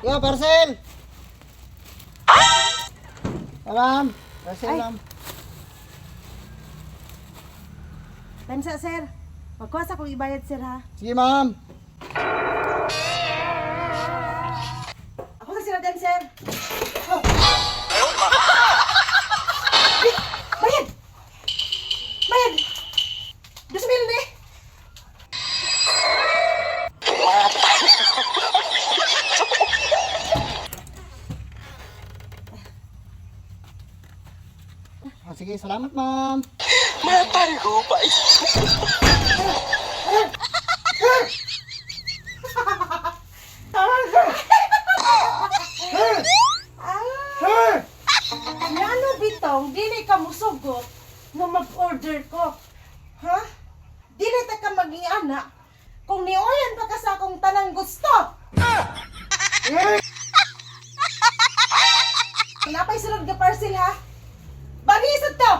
Yo, parcel! Ah, ma'am. Parcel, Ay. ma'am. Tansa, sir. Magkuha sa akong ibayad, sir, ha? Sige, ma'am. Ako sa sila din, sir. Oh. Ay, bayad! Bayad! 2,000 ni! Ah, sige, salamat, ma'am. Ah! Ngano bitong dili ka musugot nga mag-order ko? Ha? Dili ta ka maging anak kung nioyan pa ka sa akong tanang gusto. Napay sunod nga parcel ha. Bagi to.